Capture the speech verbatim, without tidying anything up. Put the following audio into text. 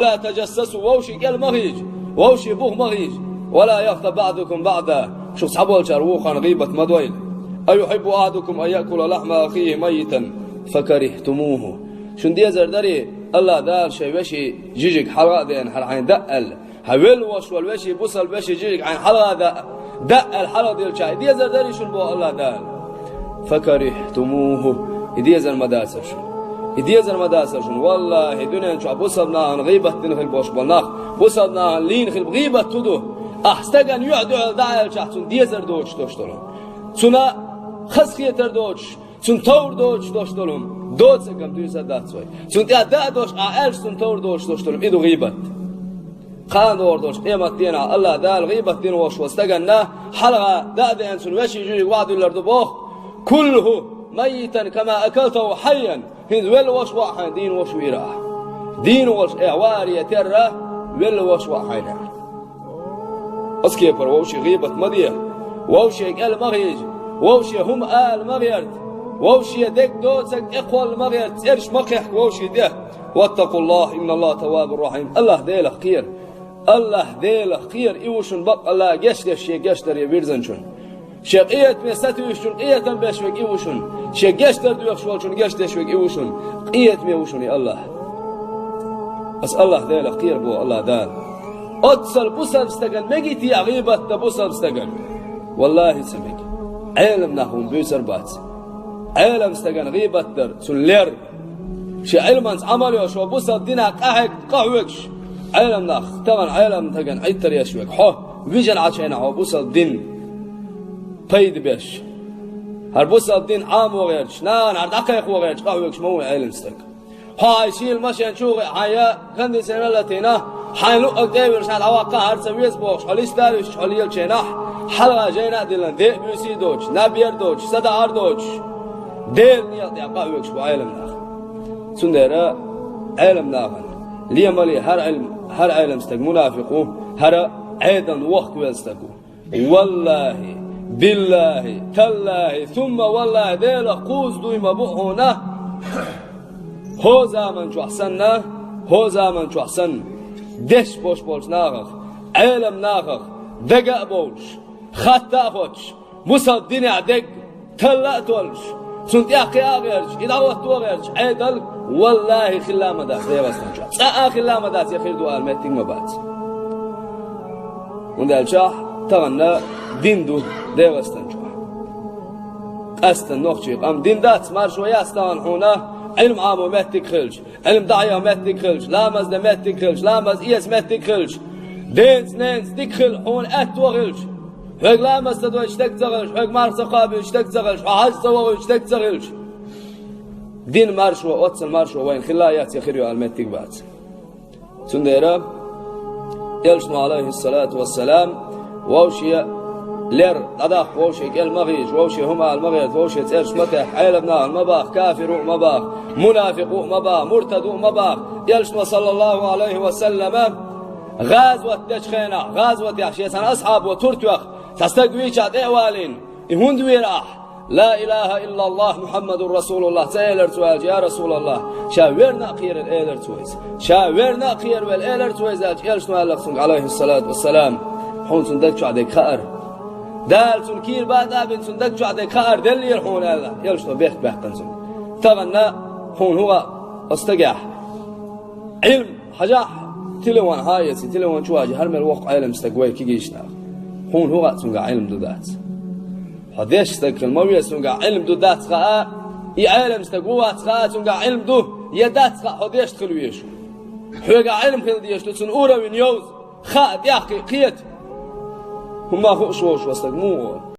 لا تجسسوا, вовшийн кӀел ма хийжа, вовшийн бух ма хийжа. ولا يغتب بعضكم بعضا, шух цхьаболчар вукхарна гӀийбат ма дойла. أيحب أحدكم أن يأكل لحم أخيه ميتا فكرهتموه. Шуна дезар дарий, АллахӀ Дала шайн вешин жижиг хьалха а деана хӀара хьайна даа аьлла. Хьан велла вош волу вешин, бусалба вешин жижиг хьайна хьалха а даа, даа аьлла хьалха делча, и дезар дарий шуна боху АллахӀ Дала. فكرهتموه, и дезар ма дацара шуна. И дезар ма дацара шуна. ВаллахӀи, дуьнен чохь бусалба нахана гӀийбат дина хила болуш болу нах, бусалба нахана лийна хила гӀийбат хӀун ду? Ахь стагана юьхь дуьхьал дӀа аьллачахь, цунна дезар доцуш долуш долу. Цунна хазахетар доцуш, цунна товр доцуш долуш долу хӀума. Доцург-м дуьйцур дац вай. Цунна тӀехь даа долуш ахь аьлча, цунна товр доцуш долуш долу хӀума. И ду гӀийбат. Кхана догӀур долуш къемат дийнахь АллахӀ Дала гӀийбат дина вош волу стаганна хьалха даа деана цунна вешин жижиг ваӀда дуьллур ду боху. كله ميتا كما أكلته حيا. ХӀинца велла вош ваӀа хьайна, дийна вош вийра ахь. Дийна волуш эхь варе терра, велла вош ваӀа хьайна. Оцу кепара вовшийн гӀийбат ма де, вовшийн кӀел ма хийжа, вовшийн хӀума ала ма гӀерта, вовшийн дерг доцург тӀекхолла ма гӀерта, цӀераш ма кхехка вовшийн тӀе. واتقوا الله إن الله تواب رحيم. АллахӀ Делах кхера. АллахӀ Делах кхера, и ву шуна баккъалла гечдеш, шен гечдаре вирзинчунна. Шен къинхетаме сатуьйсучунна къинхетам беш верг и ву шуна. Шен гечдар доьхуш волчунна гечдеш верг и ву шуна. Къинхетаме ву шуна и АллахӀ. Аса АллахӀ Делах кхера боху АллахӀ Дала. Оццул бусалба стагана мегий те гӀийбат дан бусалба стагана? ВаллахӀи, ца мега. Ӏелам нах хӀума буьйцур бац. Ӏелам стагана гӀийбат дар, цунна лер. Шен Ӏилманца Ӏамал йо, шо бусалба динах къахьегна, къахьоьгуш. Ӏелам нах, тахана Ӏелам стагана Ӏиттар еш верг хьо, вижина Ӏачу хенахь хьо бусалба дин пайда беш. ХӀара бусалба дин Ӏамо гӀерташ, нахана хӀара дӀакхайкхо гӀерташ къахьоьгуш ма ву Ӏелам стаг. Хьо хьайн шийла машен чу гӀе, хьайн я кондиционер латийна, хьайн луъург тӀе а вуьйлуш, хьайн дӀаваккха хӀара ца веза бохуш, хьо листа а вуьстуш, хьо лелачу хенахь, хьалха жайна а диллина, де а буьйсий а доцуш, наб яр а доцуш, садаӀар а доцуш, Делан некъа тӀехь къахьоьгуш бу Ӏелам нах. Цундела Ӏелам нахана ле ма ле, хӀара Ӏелам, хӀара Ӏелам стаг мунафикъ ву, хӀара Ӏедална вохка велла стаг ву. ВаллахӀи, биллахӀи, таллахӀи, сумма валлахӀи, Делах кхузза дуй ма бу хьуна. ХӀо заман чохь санна, хӀо заман чохь санна, деш бош болчу нахах, Ӏелам нахах, дага а бовлуш, хатта а хоттуш, бусалба динехь дерг талла а толлуш, цунна тӀехь кхиа а гӀерташ, и дӀахӀотто а гӀерташ, Ӏедал, валлахӀи, хилла а ма дац ДегӀастан чохь. Цкъа а хилла а ма дац, я хир ду ала меттиг ма бац. ХӀунда аьлча тахана дин ду ДегӀастан чохь. Къаьстина нохчийн къам дин дац, маршо яц тахана хьуна, Ӏилма Ӏамо меттиг хилча, Ӏилма дӀахьеха меттиг хилча, ламаз де меттиг хилча, ламаз эца меттиг хилча, денца, ненца дика хила хьуна аьтто хилча, хьоьга ламаз ца дойтуш стаг ца хилча, хьоьга марха ца кхобуьйтуш стаг ца хилча, хьо хьажа ца вохуьйтуш стаг ца хилча, дин маршо, оццул маршо вайна хилла а яц, я хир ю ала меттиг бац. Цундела Элчано, Ӏалайхиссалату вассалам, вовше лер, дӀадаккха, вовше кӀел ма хийжа, вовше хӀума ала ма гӀерта, вовше цӀераш ма техка, Ӏелам нахана ма баха, кафир ву а ма баха, мунафикъ ву а ма баха, муртад ву а ма баха. Элчано, саллаллаху Ӏалайхи ва саллама, гӀазот дечу хенахь, гӀазотехь шен цхьана асхьабо тур тоьхна, цхьа стаг вийча тӀе а валийна, и хӀунда вийра ахь? «Ла илаха иллаллах, Мухаммадур Расулуллах», ца элира цо аьлча, «Я Расулаллах, ша верна а кхерар», элира цо иза. «Ша верна а кхеравелла», элира цо иза аьлча, Элчано аьлла цуьнга, Ӏалайхиссалату вассалам, хьуна цуьнан даг чохь дерг хаьара. Дала цунна кийра бакъ а бина, цуьнан даг чохь дерг хаьара деллера хьуна аьлла, Элчано бехк баьккхина цуьнга. Тахана хьуна хӀун хаьа оцу стагехь? Ӏилма хьажахь, телефон хьаэций, телефон чу вахча, хӀара мел воккха Ӏелам стаг вай кегийчу наха. Хьуна хӀун хаьа цуьнгахь Ӏилма ду дац? Хьо дешна стаг хила ма веза, цуьнгахь Ӏилма ду дац хаьа, и Ӏелам стаг ву вац хаьа, цуьнгахь Ӏилма ду я дац хаьа, хьо дешна хила веза. Хьоьгахь Ӏилма хила дезаш ду, цуьнан уровень йовза, хаьа, тӀехкхиа, кхета. ХӀумма хууш волуш ван стаг муха ву?